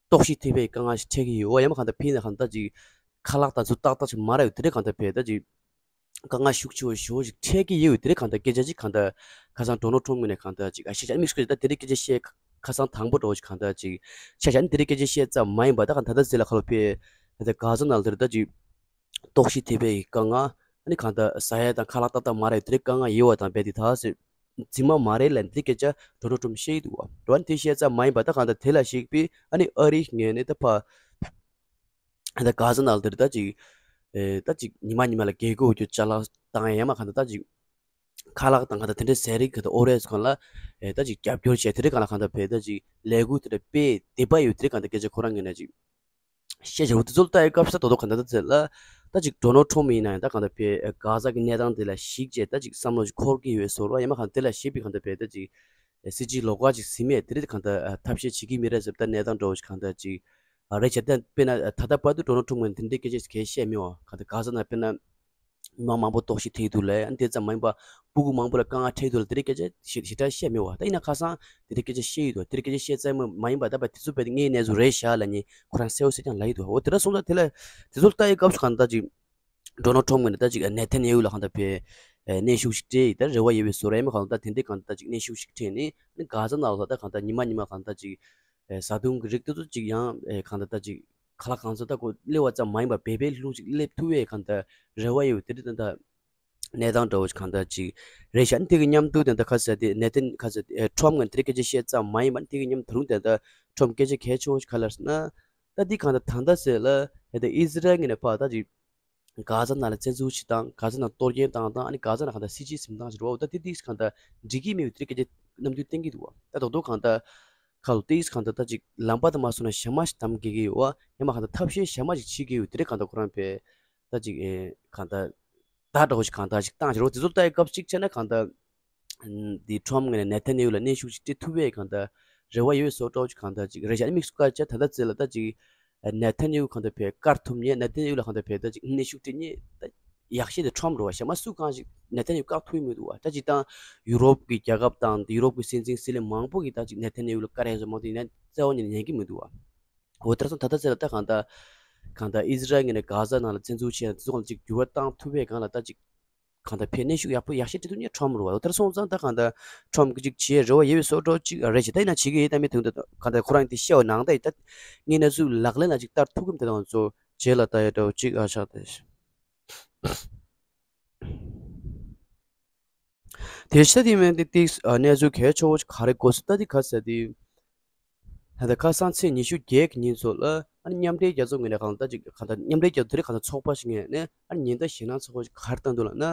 ལྟོགས་ཤི་ཐེབས་པའི་དཀའ་ངལ་ཞིག་འཕྲད་ཀྱི་ཡོད། ཡང་མ་གང་ལྟར་ཕྱི་ནས་གང་ལྟར་ཅིག་ཁ་ལག་དང་ཚུར་ཏག་ཏག་ཅིག་མ་རག་ཡོད། དེ་རིང་གང་ལྟར་བས་ད་ཅིག་དཀའ་ངལ་ཤུགས་ཆེ་བོ་ཞེ་པོ་ཅིག་འཕྲད་ཀྱི་ཡོད། དེ་རིང་གང་ལྟར་སྐད་ཆ་ཅིག་གང་ལྟར་ཁ་སང་ཌོ་ནལ་ཊམ་ངོས་ནས་གང་ལྟར་ཅིག་ཨ་ཤེས་བྱ་དམིགས་སུ་བཀར་ད་དེ་རིང་སྐད་ཆ་བཤད་ཁ་སང་དང་པོ་འདྲ་བོ་ཅིག་གང་ལྟར་ཅིག་ཤེས་བྱ་ནི་དེ་རིང་སྐད་ཆ་བཤད་ཙམ་མ་ཡིན་པ་ད་གང་ད་ལྟ་ཟེར་ལ་ཁ་ལོ་ཕེ་ད་གྷ་ཟ་ནང་ལ་དེ་རིང་ད་ཅིག་ལྟོགས་ཤི་ཐེབས་པའི་དཀའ་ངལ། ཨ་ནི་གང་ལྟར་ཟ་ཡ་དང་ཁ་ལག་ཏག་ཏག་མ་རག་ཡོད། དེ་རིང་དཀའ་ངལ་ཡོད་པ་དང་རྦད་དེ་ད་ཟེར་རྫུན་མ་མ་རེད་ལབ་འདི་སྐད་ཆ་ཌོ་ནལ་ཊམ་བཤད་ཀྱི་འདུག་བ། འགྲོ་བ་ནི་དེ་བཤད་ཙམ་མ་ཡིན་པ་ད་གང་ལྟར་དེ་ལ་གཞིགས་པའི་ཨ་ནི་ཨ་རིའི་ངོས་ནས་ད་ཕ་ད་གྷ་ཟ་ནང་ལ་དེར་ད་ཅིག་ཨེ་ད་ཅིག་ཉི་མ་ཉི་མ་ལ་རྒྱལ་སྒོ་འོག་ཅ་ལག་བཏང་ཡ་ཡ་མ་གང་ལྟར་ད་ཅིག་ཁ་ལག་དང་གང་ལྟར་དེ་འདྲའི་ཟས་རིགས་གང་ལྟར་ཨོ་རེད་སོང་ལ་ཨེ་ད་ཅིག་རྒྱབ་སྐྱོར་བྱས་དེ་འདྲའི་གང་ལ་གང་ལྟར་བས་ད་ཅིག་ལས་འགུལ་དེ་འདྲ་སྤེལ་བསྡད་པ་ཡོད། དེ་འདྲའི་གང་ལྟར་སྐད་ཆ་ཁོ་རང་ངོས་ནས་ཅིག་བཤད་བྱ་བོ་དེ་ཚོ་ལ་ལྟ་ཡི་སྐབས་སུ་ད་དོ་གང་ལྟར་ད་ཚེ་ལ་ད་ཅིག་ཌོ་ནལ་ཊམ་ཡིན་ན་ཡང་ད་གང་ལྟར་བས་གྷ་ཟ་གི་གནས་སྟངས་དེ་ལ་གཞིགས་བྱས་ད་ཅིག་བསམ་བློ་ཅིག་འཁོར་གྱི་ཡོད་བཟོ་འདྲ་ཡ་མ་གང་དེ་ལ་གཞིགས་པའི་གང་ལྟར་བས་ད་ཅིག་སྲིད་ཇུས་ལོགས་ཀ་ཅིག་ཟིན་མེད་དེ་རིགས་གང་ལྟར་ཐབས་ཤེས་བྱེད་ཀྱི་མི་རེད་ཟེར་ད་གནས་སྟངས་འདྲ་བོ་ཞིག་གང་ལྟར་ཅིག་རེད་བྱས། ད་དཔེར་ན་ད་ལྟ་བར་དུ་ཌོ་ནལ་ཊམ་ངོས་ནས་དེ་འདྲའི་སྐད་ཆ་གང་བཤད་མེད་བ། གང་ལྟར་གྷ་ཟ་ནང་དཔེར་ན་མི་མང་མང་པོ་ལྟོགས་ཤི་ཐེབས་འདུག་ལབ་ཡ་དེ་ཙམ་མ་ཡིན་པ་སྤུ་གུ་མང་པོ་ལ་དཀའ་ངལ་འཕྲད་འདུག་ལབ་དེ་འདྲའི་སྐད་ཆ་ཞེ་ཞེ་དྲག་བཤད་མེད་བ། ད་ཡིན་ན་ཁ་སང་དེ་འདྲའི་སྐད་ཆ་བཤད་ཡོད་དོ། དེ་འདྲའི་སྐད་ཆ་བཤད་ཙམ་མ་ཡིན་པ་ད་བར་དེ་ཚོ་བས་དངོས་གནས་ཚུལ་རེད་ཤག་ལབ་ནས་ཁོ་རང་གསལ་པོ་གསལ་རྐྱང་ལབ་ཡོད་དོ། འོ་དེ་འདྲ་སོང་ཙང་དེ་ལ་དེ་ཚོ་ལ་ལྟ་ཡི་སྐབས་སུ་གང་ལྟར་ཅིག་ཌོ་ནལ་ཊམ་ངོས་ནས་ད་ཅིག་ནེ་ཐན་ཡ་ཧུ་ལ་གང་ལྟར་བས་གནོན་ཤུགས་ཤིག་སྤྲད་ཡི་ད་རེ་བ་ཡོད་པའི་བཟོ་འདྲ་ཡིན་མ་གང་ལྟར་དེ་འདྲའི་གང་ལྟར་ཅིག་གནོན་ཤུགས་ཤིག་སྤྲད་ནས་ནི་གྷ་ཟ་ནང་ལ་ད་གང་ལྟར་ཉི་མ་ཉི་མ་གང་ལྟར་ཅིག་བཟའ་བཏུང་གི་རིགས་དེ་ཚོ་ཅིག་ཡང་གང་ལྟར་ད་ཅིག་ཁ་ལག་གང་ཚོད་ད་ཁོ་སླེབས་པ་ཙམ་མ་ཡིན་པར་འབད་པའི་ལྷུག་ཅིག་སླེབས་ཐུབ་པའི་གང་ལྟར་རེ་བ་ཡོད་པའི་དེ་འདྲའི་ད་ལྟ་གནས་སྟངས་འདྲ་བོ་ཞིག་གང་ལྟར་ཅིག་རེད་ཤག་ནི་དེ་གི་མཉམ་དུ་དེ་འདྲ་ཁ་ཟེར་དེ་ནེ་ཐན་ཁ་ཟེར་ཨེ་ཊམ་ངོས་ནས་དེ་འདྲའི་སྐད་ཆ་བཤད་ཙམ་མ་ཡིན་པར་ནི་དེ་གི་མཉམ་དུ་རུང་དེ་འདྲ་ཊམ་སྐད་ཆ་གལ་ཆེ་བོ་ཞིག་ག་ལབ་ཟེར་ན། ད་འདི་གང་ལྟར་ད་ལྟ་ཟེར་ལ་ཨེ་ད་ཨི་ཟི་རལ་ངོས་ནས་ཕར་ད་ཅིག་གྷ་ཟ་ནང་ལ་བཙན་འཛུལ་བྱེད་སྟངས་གྷ་ཟ་ནང་གཏོར་སྐྱོན་བཏང་སྟངས་ཨ་ནི་གྷ་ཟ་ནང་གང་ལྟར་སྲིད་ཇུས་འཛིན་སྟངས་ཞིག་རེད་བ། འོ་ད་དེ་དེ་གང་ལྟར་འགྲིག་གི་མེད་པའི་དེ་འདྲའི་སྐད་ཆ་རྣམ་འགྱུར་བསྟན་གྱི་འདུག་བ། ད་རྡོག་རྡོག་གང་ལྟར་ཁ་ལོ་ཏིས་གང་ལྟར་ད་ཅིག་ལམ་པ་དེ་མ་སོང་ན་ཞག་མ་ཞིག་འདམ་དགོས་ཀྱི་ཡོད་བ། ཡང་མ་གང་ལྟར་ཐབས་ཤེས་ཞག་མ་ཞིག་བྱེད་ཀྱི་ཡོད་དེ་འདྲའི་གང་ལྟར་ཁོ་རང་པས་ད་ཅིག་ཨེ་གང་ལྟར་བརྡ་འདྲ་བོ་ཞིག་གང་ལྟར་ཞིག་བཏང་ཞིག་རོ། དེ་ཚོ་ལྟ་ཡི་སྐབས་གཅིག་བྱས་ན་གང་ལྟར་འདི་ཊམ་ངོས་ནས་ནེ་ཐན་ཡ་ཧུ་ལ་གནོན་ཤུགས་ཤིག་སྤྲད་ཐུབ་པའི་གང་ལྟར་རེ་བ་ཡོད་བཟོ་འདྲ་བོ་ཞིག་གང་ལྟར་ཅིག་རེད་ཤག་ཨ་ནི་དམིགས་སུ་བཀར་བྱས་ད་ལྟ་ཚེ་ལ་ད་ཅིག་ནེ་ཐན་ཡ་ཧུ་གང་ལྟར་བས་བཀར་ཐུབ་མཁན་ནེ་ཐན་ཡ་ཧུ་ལ་གང་ལྟར་བས་ད་ཅིག་གནོན་ཤུགས་སྤྲད་མཁན་ད་ཡག་ཤོས་དེ་ཊམ་རེད་བ། གཞན་མ་སུ་གང་ཞིག་ནེ་ཐན་ཡ་ཧུ་བཀག་ཐུབ་ཀྱི་མི་འདུག་བ། ད་ཅིག་ད་ཡུ་རོབ་ཀྱི་རྒྱལ་ཁབ་དང་ཡུ་རོབ་ཀྱི་སྲིད་འཛིན་སྲིད་བློན་མང་པོ་གིས་ད་ཅིག་ནེ་ཐན་ཡ་ཧུ་ལ་བཀར་ཡ་བཟོ་མང་དེ་ཡིན་ན་བརྩེ་བ་ཉིད་ནས་ཉན་གྱི་མི་འདུག་བ། འོ་དེར་སོང་ད་ལྟ་ཚེ་ལ་ད་གང་ལྟར་གང་ལྟར་ཨི་ཟི་རལ་ངོས་ནས་གྷ་ཟ་ནང་ལ་བཙན་འཛུལ་བྱས་ཡང་དེ་ཚོ་ལ་ཅིག་འགྱུར་བ་བཏང་ཐུབ་པའི་སྒང་ལ་ད་ཅིག་གང་ལྟར་ཕར་གནོན་ཤུགས་ཡག་པོ་ཡག་ཤོས་སྤྲད་ཐུབ་མཁན་ཊམ་རེད་བ། དེར་སོང་ཙང་ད་གང་ལྟར་ཊམ་གི་ཅིག་བྱེད་རེ་བ་ཡོད་པའི་བཟོ་འདྲ་ཅིག་རེད་ཤག་ད་ཡིན་ན་བྱེད་ཀྱི་ཡོད་ད་མི་དུང་ད་གང་ལྟར་ཁོ་རང་དེ་བཤད་པ་ནང་ད་ཡིན་ད་ངས་གནས་ཚུལ་ལག་ལེན་ལ་ཅིག་བསྟར་ཐུབ་ཀྱི་མི་དེ་དང་ཚོ་རྗེས་ལ་ལྟ་ཡ་འདྲ་བོ་ཅིག་ཨ་ཆགས་ཏེ། དེ་ཤ་དེ་མིན་དེ་ཏིག་གནས་ཚུལ་གལ་ཆེ་བོ་ཅིག་ག་རེ་གོ་སོང་ད་དེ་ག་ཟེར་དེ། ད་ལྟ་ཁ་སང་ཚེས་ཉི་ཤུ་བརྒྱད་ཀྱི་ཉིན་ཚོ་ལ་ཨ་ནི་མཉམ་འབྲེལ་རྒྱལ་ཚོགས་ངོས་ནས་གང་ལྟར་ཅིག་གང་ལྟར་མཉམ་འབྲེལ་རྒྱལ་ཚོགས་དེ་རིང་གང་ལྟར་ཚོགས་པ་ཞིག་ངོས་ནས་ཨ་ནི་ཉེན་བརྡ་ཞེད་སྣང་ཚ་བོ་ཞིག་ག་རེ་བཏང་འདུག་ལབ་ན།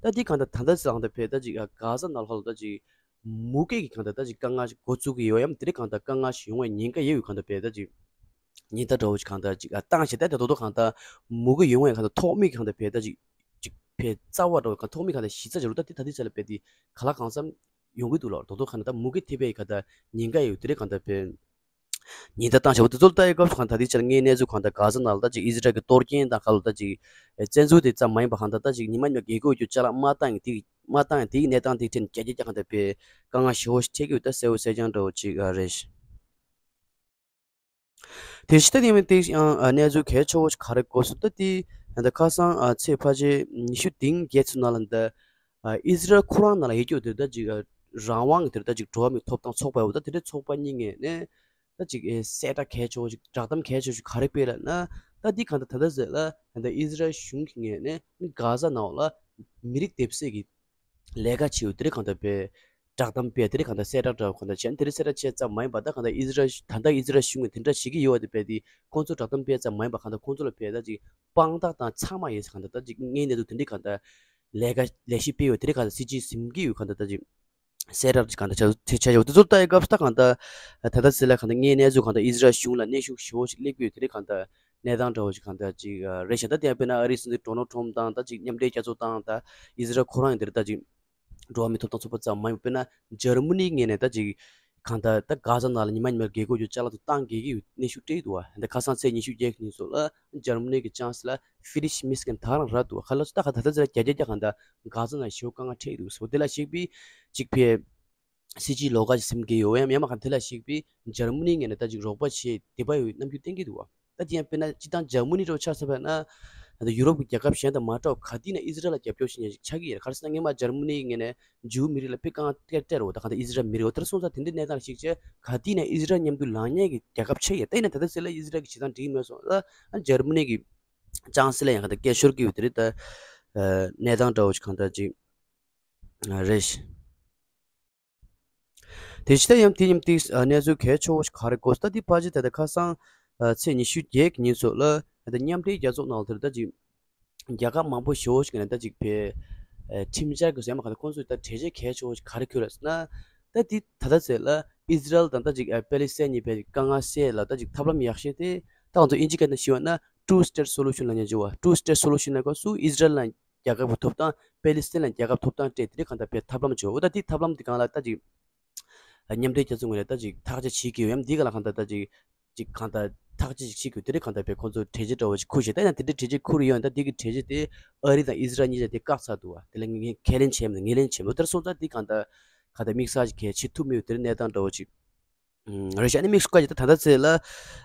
ད་འདི་གང་ལྟར་ད་ལྟ་ཟེར་གང་ལྟར་བས་ད་ཅིག་གྷ་ཟ་ནང་ལ་ཧོལ་ད་ཅིག་མུ་གེ་གི་གང་ལྟར་ད་ཅིག་དཀའ་ངལ་ཞིག་འགོ་བཙུགས་ཀྱི་ཡོད་ཡམ་དེ་རིང་གང་ལྟར་དཀའ་ངལ་ཞིག་ཡོང་བའི་ཉེན་ཁ་ཡོད་ཡོད་གང་ལྟར་བས་ད་ཅིག་ཉེན་བརྡ་འདྲ་བོ་ཞིག་གང་ལྟར་ཅིག་བཏང་བྱས་ད་ད་དོ་དོ་གང་ལྟར་མུ་གེ་ཡོང་བའི་གང་ལྟར་ཐོག་མིག་གང་ལྟར་བས་ད་ཅིག་ཅིག་བས་རྩ་བ་འདྲ་བོ་གང་ཐོག་མིག་གང་ལྟར་གཞི་རྩ་ཅིག་རུ་ད་དེ་ད་དེ་ཚེ་ལ་བས་དེ་ག་ལ་གང་འཚམ་ཡོང་གི་འདུག་ལ་དོ་དོ་གང་ལྟར་མུ་གེ་ཐེབས་པའི་གང་ལྟར་ཉེན་ཁ་ཡོད་དེ་རིང་གང་ལྟར་བས། ཉེན་བརྡ་བཏང་བྱས་པ་དེ་ཚོ་ལ་ལྟ་ཡི་སྐབས་སུ་གང་ལྟར་དེ་ཕྱིར་ངའི་གནས་ཚུལ་གང་ལྟར་གྷ་ཟ་ནང་ལ་ད་ཅིག་ཨི་ཟི་རལ་གྱི་གཏོར་སྐྱོན་དང་ག་ལ་ད་ཅིག་བཙན་འཛུལ་དེ་ཙམ་མ་ཡིན་པ་གང་ལྟར་ད་ཅིག་ཉི་མ་ཉི་མ་རྒྱལ་སྒོ་ཡོད་རྒྱུ་ཅ་ལག་མ་བཏང་ཡི་དེ་མ་བཏང་ཡི་དེའི་གནས་སྟངས་དེ་ཕྱིར་རྒྱ་རྒྱ་རྒྱ་གང་ལྟར་བས་དཀའ་ངལ་ཞེ་བོ་ཞིག་འཕྲད་ཀྱི་ཡོད་ད་གསལ་བོ་གསལ་རྐྱང་འདྲ་བོ་ཅིག་རེད། དེ་ཕྱི་ད་དེ་མིན་དེ་ཡང་ཨ་གནས་ཚུལ་གལ་ཆེ་བོ་ཞིག་ག་རེ་གོ་སོང་ད་དེ་ད་ཁ་སང་ཨ་ཚེས་ཕལ་ཆེར་ཉི་ཤུ་དེང་བརྒྱད་ཚོ་ནང་ལ་ད་ཨ་ཨི་ཟི་རལ་ཁོ་རང་ནང་ལ་ཡོད་རྒྱུ་དེ་ད་ཅིག་ཨ་རང་དབང་གི་དེ་ད་ཅིག་འགྲོ་བ་མིའི་ཐོབ་ཐང་ཚོགས་པ་ཡོད་ད་དེ་འདྲའི་ཚོགས་པ་གཉིས་ངོས་ནས་ད་ཅིག་ཨེ་གསལ་བསྒྲགས་གལ་ཆེ་བོ་ཞིག་བསྒྲགས་གཏམ་གལ་ཆེ་བོ་ཞིག་ག་རེ་སྤེལ་ལབ་ན་ད་འདི་གང་ལྟར་ད་ལྟ་ཟེར་ལ་ད་ལྟ་ཨི་ཟི་རལ་གཞུང་གི་ངོས་ནས་གྷ་ཟ་ནང་ལ་མི་རིགས་སྡེབ་གསོད་ཀྱི་ལས་ཀ་བྱེད་ཡོད་དེ་རིགས་གང་ལྟར་སྤེལ་བསྒྲགས་གཏམ་སྤེལ་དེ་རིགས་གང་ལྟར་གསལ་བསྒྲགས་འདྲ་བོ་གང་ལྟར་བྱས་ན་དེ་རིགས་གསལ་བསྒྲགས་བྱས་ཙམ་མ་ཡིན་པ་ད་གང་ལྟར་ཨི་ཟི་རལ་ད་ལྟ་ཨི་ཟི་རལ་གཞུང་གིས་དེ་འདྲ་བྱེད་ཀྱི་ཡོད་པ་དེ་སྤེལ་དེ་ཁོང་ཚོ་བསྒྲགས་གཏམ་སྤེལ་ཙམ་མ་ཡིན་པ་གང་ལྟར་ཁོང་ཚོ་ལ་སྤེལ་ད་ཅིག་དཔང་རྟགས་དང་ཚང་མ་ཡོད་ཟེར་གང་ལྟར་ད་ཅིག་དངོས་གནས་དུ་དེ་འདྲའི་གང་ལྟར་ལས་ཀ་ལས་གཞི་སྤེལ་ཡོད་དེ་རིགས་གང་ལྟར་སྲིད་ཇུས་ཟིན་གྱི་ཡོད་གང་ལྟར་ད་ཅིག་གསལ་བསྒྲགས་ཅིག་གང་ལྟར་བྱ་བྱ་བྱ་བྱ་དེ་ཚོ་ལྟ་ཡི་སྐབས་སུ་ད་གང་ལྟར་ད་ལྟ་ཚེ་ལ་གང་ལྟར་དངོས་གནས་ཚུལ་གང་ལྟར་ཨི་ཟི་རལ་གཞུང་ལ་གནོན་ཤུགས་ཞེ་པོ་ཞིག་སླེབས་ཀྱི་ཡོད་དེ་རིགས་གང་ལྟར་གནས་སྟངས་འདྲ་བོ་ཞིག་གང་ལྟར་ཅིག་རེད་ཤག་ད་དེ་ཡང་དཔེར་ན་ཨ་རིའི་སྲིད་འཛིན་ཌོ་ནལ་ཊམ་དང་ད་ཅིག་མཉམ་འབྲེལ་རྒྱལ་ཚོགས་དང་ད་ཨི་ཟི་རལ་ཁོ་རང་ཡང་དེར་ད་ཅིག་འགྲོ་བ་མིའི་ཐོབ་ཐང་ཚོགས་པ་ཙམ་མ་ཡིན་པར་དཔེར་ན་འཇར་མ་ནིའི་ངོས་ནས་ད་ཅིག་གང་ལྟར་ད་གྷ་ཟ་ནང་ལ་ཉི་མ་ཉི་མར་རྒྱལ་སྒོ་རྒྱུ་ཅ་ལག་ཚོ་བཏང་གི་ཡོད་གནས་ཤུགས་སྤྲད་འདུག་བ། ད་ག་སང་ཚེས་ཉི་ཤུ་བརྒྱད་ཀྱི་ཉིན་སོགས་ལ་འཇར་མ་ནི་གི་ཅང་སི་ལ་ཧྥི་རི་ཤི་མིས་ཀན་ད་རང་ར་འདུག་བ། ཁ་ལ་ཚོ་ད་ག་ད་ད་ཚེ་ལ་རྒྱ་རྒྱ་རྒྱ་གང་ལྟར་གྷ་ཟ་ནང་ཞེ་པོ་དཀའ་ངལ་འཕྲད་ཀྱི་འདུག་ཟེར་བ་དེ་ལ་གཞིགས་པའི་ཅིག་ཕེ་སྲིད་ཇུས་ལོགས་ཀ་ཞིག་ཟིན་གྱི་ཡོད་ཡམ་ཡང་མ་གང་དེ་ལ་གཞིགས་པའི་འཇར་མ་ནིའི་ངོས་ནས་ད་ཅིག་རོགས་པ་བྱེད་དེ་པ་ཡོད་རྣམ་འགྱུར་བསྟན་གྱི་འདུག་བ། ད་དེ་ཡང་དཔེར་ན་སྤྱི་བཏང་འཇར་མ་ནི་རོ་ཆ་ས་བས་ན་ད་ཡུ་རོབ་ཀྱི་རྒྱལ་ཁབ་གཞན་དང་མ་འདྲ་བ་ག་དུས་ན་ཨི་ཟི་རལ་ལ་རྒྱབ་སྐྱོར་བྱེད་མཁན་ཞིག་ཆགས་ཀྱི་ཡོད་རེད། ག་རེ་ཟེར་ན་སྔོན་མ་འཇར་མ་ནིའི་ངོས་ནས་ཇིའུ་མི་རིགས་ལ་དཔེ་དཀའ་ངལ་སྤྲད་སྤྲད་རོ། ད་གང་ལྟར་ཨི་ཟི་རལ་མི་རིགས་འོ་དེར་སོང་ཙང་དེ་འདྲའི་གནས་སྟངས་ཤིག་བྱས་ག་དུས་ན་ཨི་ཟི་རལ་མཉམ་དུ་ལངས་མཁན་གྱི་རྒྱལ་ཁབ་ཆགས་ཡོད། ད་ཡིན་ན་ད་ལྟ་ཚེ་ལ་ཨི་ཟི་རལ་གྱི་བྱེད་སྟངས་འགྲིག་མེད་སོང་ལ་ཨ་འཇར་མ་ནི་གི་ཅང་སི་ལ་ཡང་གང་ལྟར་སྐད་ཤོར་གྱི་ཡོད་དེ་རེད། ད་གནས་སྟངས་འདྲ་བོ་ཞིག་གང་ལྟར་ཅིག་རེད། དེ་ཕྱི་ད་ཡང་དེ་མཉམ་དེ་གནས་ཚུལ་གལ་ཆེ་བོ་ཞིག་ག་རེ་གོ་ད་དེ་ཕལ་ཆེར་ད་ལྟ་ཁ་སང་ཚེས་ཉི་ཤུ་བརྒྱད་ཀྱི་ཉིན་སོགས་ལ་ད་མཉམ་འབྲེལ་རྒྱལ་ཚོགས་ནང་དེར་ད་ཅིག་རྒྱལ་ཁབ་མང་པོ་ཞེ་བོ་ཞིག་ནས་ད་ཅིག་ཕེ་ཁྲིམས་འཆར་གྱི་ཟེར་མ་ག་ད་ཁོང་ཚོས་ད་གྲོས་ཆོད་གལ་ཆེ་བོ་ཞིག་ག་རེ་འཁོད་ལ་ཟེར་ན་ད་དེ་ད་ལྟ་ཚེ་ལ་ཨི་ཟི་རལ་དང་ད་ཅིག་པེ་ལི་སི་ཐན་གཉིས་ཕེ་དཀའ་ངལ་སེལ་ལ་ད་ཅིག་ཐབས་ལམ་ཡག་ཤོས་དེ་ད་ང་ཚོ་དབྱིན་ཇི་སྐད་ནང་ཞུས་པ་ན་two state solution ལབ་མཁན་ཅིག་བ། Two state solution ལབ་སྐབས་སུ་ཨི་ཟི་རལ་ལ་རྒྱལ་ཁབ་ཀྱི་ཐོབ་ཐང་པེ་ལི་སི་ཐན་ལ་རྒྱལ་ཁབ་ཐོབ་ཐང་སྤྲད་དེ་རིགས་གང་ལྟར་བས་ཐབས་ལམ་བྱོས། འོ་ད་དེ་ཐབས་ལམ་དེ་གང་ལ་ལྟ་ཅིག་མཉམ་འབྲེལ་རྒྱལ་ཚོགས་ངོས་ནས་ལྟ་ཅིག་ཐག་གཅོད་བྱེད་ཀྱི་ཡོད་ཡམ་འདི་ག་ལ་གང་ལྟར་ལྟ་ཅིག་ཅིག་གང་ལྟར་ཐག་གཅོད་ཅིག་བྱེད་དགོས་དེ་རིགས་གང་ལྟར་བས་ཁོ་ཚོ་གྲོས་ཆོད་འདྲ་བོ་ཞིག་ཁུར་བཞག་ད་ཡང་དེ་འདྲའི་གྲོས་ཆོད་ཁུར་ཡོད་ཡང་ད་འདི་གི་གྲོས་ཆོད་དེ་ཨ་རི་དང་ཨི་ཟི་རལ་གཉིས་ཆ་དེ་བཀག་ཚར་འདུག་བ། དེ་ལ་ངས་ཁས་ལེན་བྱས་མི་འདུག་ངས་ལེན་བྱས་མི་འདུག་དེར་སོང་ཙང་འདི་གང་ལྟར་གང་ལྟར་དམིགས་བསལ་ཞིག་གལ་ཆེ་ཐུབ་མི་ཡོད་དེ་རིགས་གནས་སྟངས་འདྲ་བོ་ཅིག་རེད་ཤག་ཨ་ནི་དམིགས་སུ་བཀར་གྱི་ད་ད་ལྟ་ཚེ་ལ་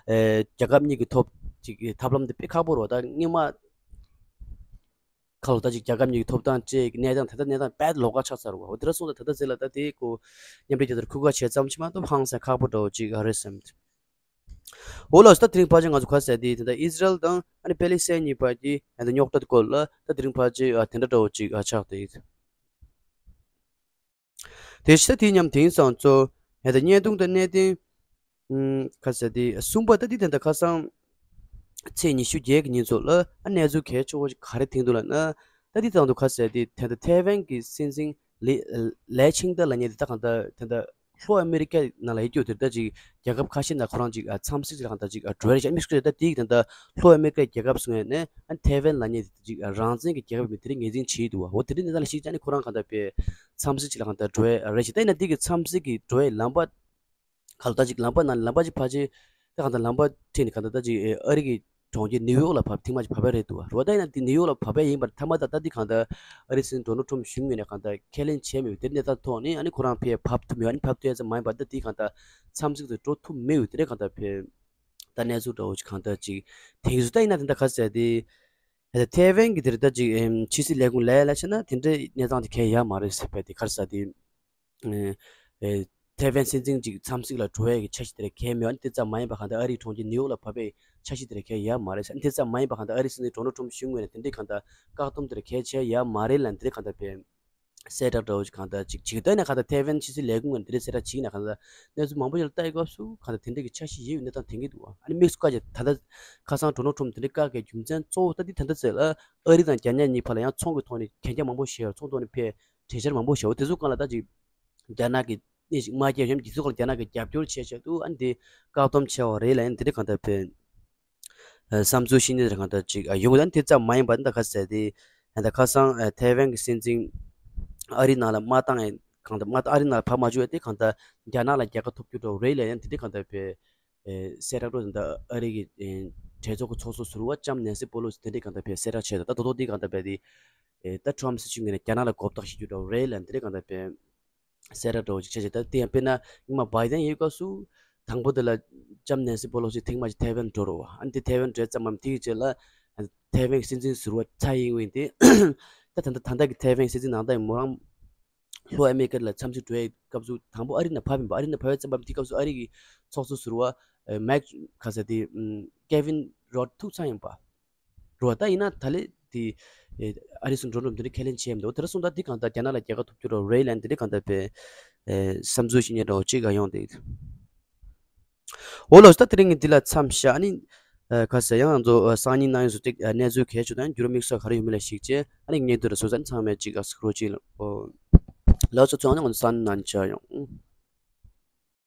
རྒྱལ་ཁབ་གཉིས་ཀྱི་ཐོབ་ཅིག་ཐབས་ལམ་དེ་དཔེ་ཁག་པོ་རེད་བ། ད་སྔོན་མ་ཁ་ལོ་ད་ཅིག་རྒྱལ་ཁབ་གཉིས་ཀྱི་ཐོབ་ཐང་བཅས་ཀྱི་གནས་སྟངས་ད་ལྟ་གནས་སྟངས་དཔེ་ལོགས་ཀ་ཆགས་ཚར་བ། འོ་དེ་འདྲ་སོང་ཙང་ད་ལྟ་ཚེ་ལ་ད་དེ་ཀོ་མཉམ་འབྲེལ་རྒྱལ་ཚོགས་ཁུག་ཁ་བྱས་ཙམ་ཅིག་མ་གཏོགས་ཧང་སང་ཁག་པོ་འདྲ་བོ་ཅིག་ཨ་རེད་བསམ། འོ་ལགས་སོ། ད་དེ་རིང་ཕལ་ཆེར་ང་ཚོ་ག་ཟེར་དེ་ད་ལྟ་ཨི་ཟི་རལ་དང་ཨ་ནི་པེ་ལི་སི་ཐན་གཉིས་བར་གྱི་ད་ལྟ་རྙོག་དྲ་སྐོར་ལ་ད་དེ་རིང་ཕལ་ཆེར་ཨ་དེ་འདྲ་འདྲ་བོ་ཅིག་ཨ་ཆགས་ཏེ། དེ་ཕྱི་ད་དེ་མཉམ་དེང་སང་ཚོ་ཧེ་ད་བརྙན་ཐུང་དང་གནད་དོན་ཨུམ་ག་ཟེར་དེ་གསུམ་པ་ད་དེ་ད་ལྟ་ཁ་སང་ཚེས་ཉི་ཤུ་བརྒྱད་ཀྱི་ཉིན་ཚོ་ལ་ཨ་གནས་ཚུལ་གལ་ཆེ་བོ་ཞིག་ག་རེ་ཐོན་འདུག་ལབ་ན་ད་དེ་ད་ལྟ་ག་ཟེར་དེ་ད་ལྟ་ཐའེ་ཝན་གྱི་སྲིད་འཛིན་ལི་ལའེ་ཆིང་ཏེ་ལབ་མཁན་དེ་ད་གང་ལྟར་ད་ལྟ་ལྷོ་ཨ་མེ་རི་ཀ་ནང་ལ་ཡོད་རྒྱུ་དེ་ད་ཅིག་རྒྱལ་ཁབ་ཁ་ཤས་ནང་ཁོ་རང་ཅིག་ཨ་འཚམས་གཟིགས་ལ་གང་ལྟར་ཅིག་ཨ་འགྲོ་ཡ་རེད་ཤག་མི་སྐད་ད་དེ་ད་ལྟ་ལྷོ་ཨ་མེ་རི་ཀའི་རྒྱལ་ཁབ་སུ་ངོས་ནས་ཨ་ཐའེ་ཝན་ལབ་མཁན་དེ་ཅིག་ཨ་རང་བཙན་གྱི་རྒྱལ་ཁབ་མིན་དེ་རིང་ངོས་འཛིན་བྱེད་འདུག་བ། འོ་དེ་འདྲའི་གནས་སྟངས་ལ་གཞིགས་ཀྱང་ནི་ཁོ་རང་གང་ལྟར་པའི་འཚམས་གཟིགས་ཅིག་ལ་གང་ལྟར་འགྲོ་ཡ་རེད་ཤག་ད་ཡིན་ན་དེ་གི་འཚམས་གཟིགས་ཀྱི་འགྲོ་ཡའི་ལམ་པ་ག་ལ་ད་ཅིག་ལམ་པ་ནང་ལམ་པ་ཅིག་ཕལ་ཆེར་ད་གང་ལྟར་ལམ་པ་ཁྲིད་ནས་གང་ལྟར་ད་ཅིག་ཨ་རི་གི་གྲོང་ཁྱེར་ནིའུ་ཡོག་ལ་བབས་ཐེངས་མ་ཅིག་བབས་པ་རེད་འདུག་བ། རོ་ད་ཡིན་ན་དེ་ནིའུ་ཡོག་ལ་བབས་པ་ཡིན་པར་ཐ་མ་ད་ལྟ་དེ་གང་ལྟར་ཨ་རི་སྲིད་འཛིན་ཌོ་ནལ་ཊམ་གཞུང་ངོས་ནས་གང་ལྟར་ཁས་ལེན་བྱས་མེད་པའི་དེ་གནས་སྟངས་ཐོག་ནས་ཨ་ནི་ཁོ་རང་ཕེ་བབས་ཐུབ་མེད། ཨ་ནི་བབས་ཐུབ་ཡ་ཙམ་མ་ཡིན་པར་ད་དེ་གང་ལྟར་འཚམས་གཟིགས་དུ་འགྲོ་ཐུབ་མེད་པའི་དེ་རེད་གང་ལྟར་ཕེ་ད་གནས་ཚུལ་འདྲ་བོ་ཅིག་གང་ལྟར་ཅིག་དེང་སུ་ད་ཡིན་ན་དེ་འདྲ་ག་ཟེར་དེ་ད་ཐའེ་ཝན་གྱི་དེ་རེད་ད་ཅིག་ཨེམ་ཕྱི་སྲིད་ལས་ཁུངས་ལས་ལ་ཆ་ན་དེ་འདྲའི་གནས་སྟངས་དེ་གལ་ཡ་མ་རེད་ཟེར་བས་དེ་ག་རེ་ཟེར་དེ། ཨེ་ཐའེ་ཝན་སྲིད་འཛིན་ཅིག་འཚམས་གཟིགས་ལ་འགྲོ་ཡས་ཀྱི་འཆར་གཞི་དེ་རེད་གལ་མེད། ཨ་ནི་དེ་ཙམ་མ་ཡིན་པ་གང་ལྟར་ཨ་རིའི་གྲོང་ཁྱེར་ནིའུ་ཡོག་ལ་བབས་པའི་འཆར་གཞི་དེ་རེད་གལ་ཡ་མ་རེད་ཟེར། ཨ་ནི་དེ་ཙམ་མ་ཡིན་པ་གང་ལྟར་ཨ་རིའི་སྲིད་འཛིན་ཌོ་ནལ་ཊམ་གཞུང་ངོས་ནས་དེ་འདྲའི་གང་ལྟར་བཀག་སྡོམ་དེ་རེད་གལ་ཆེ་ཡ་མ་རེད་ལབ་ནས་དེ་རེད་གང་ལྟར་བས་གསལ་བསྒྲགས་འདྲ་བོ་ཅིག་གང་ལྟར་ཅིག་བྱེད་ཀྱི་ད་ཡིན་ན་གང་ལྟར་ཐའེ་ཝན་ཕྱི་སྲིད་ལས་ཁུངས་ངོས་ནས་དེ་འདྲའི་གསལ་བསྒྲགས་བྱེད་ཀྱི་ན་གང་ལྟར་གནས་ཚུལ་མང་པོ་ཞིག་ལ་ལྟ་ཡི་སྐབས་སུ་གང་ལྟར་དེ་འདྲའི་གི་འཆར་གཞི་ཡོད་པའི་གནས་སྟངས་ཐོན་གྱི་འདུག་ཨ་ནི་དམིགས་སུ་བཀར་བྱས་ད་ལྟ་ཁ་སང་ཌོ་ནལ་ཊམ་དེ་འདྲའི་བཀག་གི་རྒྱུ་མཚན་གཙོ་བོ་ད་འདི་ད་ལྟ་ཟེར་ལ་ཨ་རི་དང་རྒྱ་ནག་གཉིས་བར་ལ་ཡང་ཚོང་གི་ཐོག་ནས་གན་རྒྱ་མང་པོ་བཞེས་ཡོད། ཚོང་ཐོག་ནས་ཕེ་གྲོས་འཆར་མང་པོ་བཞག་འོ་དེ་ཚོ་སྒང་ལ་ད་ཅིག་རྒྱ་ནག་གི་གནས་ཤིག་མ་སྐྱེལ་གཞོན་དེ་ཚོ་སྒང་ལ་རྒྱ་ནག་གི་རྒྱབ་སྐྱོར་བྱས་བྱས་འདུག་ཨ་ནི་དེ་བཀག་སྡོམ་བྱས་པ་རེད་ལབ་ཡིན་དེ་འདྲ་གང་ལྟར་ཕེ་བསམ་ཚུལ་ཤེས་ནི་རེ་གང་ལྟར་ཅིག་ཡོང་གི་ད་དེ་ཙམ་མ་ཡིན་པ་འདི་ད་ག་ཟེར་དེ་ད་ཁ་སང་ཐའེ་ཝན་གྱི་སྲིད་འཛིན་ཨ་རི་ནང་ལ་མ་བཏང་ཡིན་གང་ལྟར་མ་ཨ་རི་ནང་ལ་ཕར་མ་བཅུག་ཡ་དེ་གང་ལྟར་རྒྱ་ནག་ལ་རྒྱལ་ཁ་ཐོབ་རྒྱུ་འདྲ་བོ་རེད་ལབ་ཡིན་དེ་འདྲ་གང་ལྟར་ཕེ། ཨེ་གསལ་བསྒྲགས་འགྲོ་ཟིན་ད་ཨ་རི་གི་ཨེ་གྲོས་ཚོགས་ཀྱི་ཚོགས་གཙོ་ཟུར་པ་ལྕམ་ནེན་སི་པོ་ལོ་སི་དེ་འདྲས་གང་ལྟར་བས་གསལ་བསྒྲགས་བྱས་ད་ད་དོ་དོ་འདི་གང་ལྟར་བས་དེ་ཨེ་ད་ཊམ་སྲིད་གཞུང་ངོས་ནས་རྒྱ་ནག་ལ་མགོ་བཏགས་ཤིག་རྒྱུ་འདྲ་བོ་རེད་ལབ་འདི་འདྲས་གང་ལྟར་བས་གསལ་བསྒྲགས་འདྲ་བོ་ཅིག་བྱས་བྱས་ད་དེ་ཡང་དཔེར་ན་སྔོན་མ་བྷའི་ཌེན་ཡོད་སྐབས་སུ་ དང་པོ་དེ་ལ་ལྕམ་ནན་སི་པོ་ལོ་སི་ཐེངས་མ་གཅིག་ཐའེ་ཝན་འགྲོ་རོགས། ཨ་ནི་དེ་ཐའེ་ཝན་འགྲོ་ཙམ་མམ་དེའི་རྗེས་ལ་ཨ་ཐའེ་ཝན་གྱི་སྲིད་འཛིན་ཟུར་པ་ཚའེ་ཡིན་ཝེན་དེ་ད་ད་ད་ད་ལྟ་གི་ཐའེ་ཝན་སྲིད་འཛིན་ནང་ད་མོ་རང་ལྷོ་ཨ་མེ་རི་ཀ་ལ་འཚམས་གཟིགས་འགྲོ་ཡའི་སྐབས་སུ་དང་པོ་ཨ་རི་ནས་ཕབ་ཡིན་པ། ཨ་རི་ནས་ཕབ་ཡའི་ཙམ་པ་དེའི་སྐབས་སུ་ཨ་རི་གི་ཚོགས་གཙོ་ཟུར་པ་མེག་ག་ས་དེ་ཀེ་ཝིན་རོད་ཐུག་ཚང་ཡིན་པ། རོ་ད་ཡིན་ན་ད་ལེ་དེ་ཨ་རི་སུ་འགྲོ་འགྲོ་དེ་འདྲ་ཁས་ལེན་བྱས་མི་འདུག་དེ་འདྲ་སོང་ད་དེ་གང་ལྟར་རྒྱ་ནག་ལ་རྒྱལ་ཁ་ཐོབ་རྒྱུ་རོ་རེད་ལན་དེ་འདྲ་གང་ལྟར་པའི་བསམ་ཚུལ་ཞིག་རྙེད་འགྲོ་གཅིག་ག་ཡོང་དེ། འོ་ལོ་ད་དེ་རིང་གི་འདི་ལ་མཚམས་བཞག་ཨ་ནི། ཁ་ཟེར་ཡང་ང་ཚོ་སང་ཉིན་གནང་ཡོང་སུ་ཏིག་གནས་ཚུལ་གལ་ཆེ་དང་འགྱུར་དམིགས་སོགས་ག་རེ་ཡོད་མེད་ལ་གཞིགས་རྗེས་ཨ་ནི་ངས་འདི་རུ་སོ་སོ་ཚང་མས་གཅིག་ག་སུ་རོ་གཅིག་ལ་ལོ་ཚོ་ཚོང་ནང་ང་ཚོ་སང་ཉིན་ནང་ཆ་ཡོང་།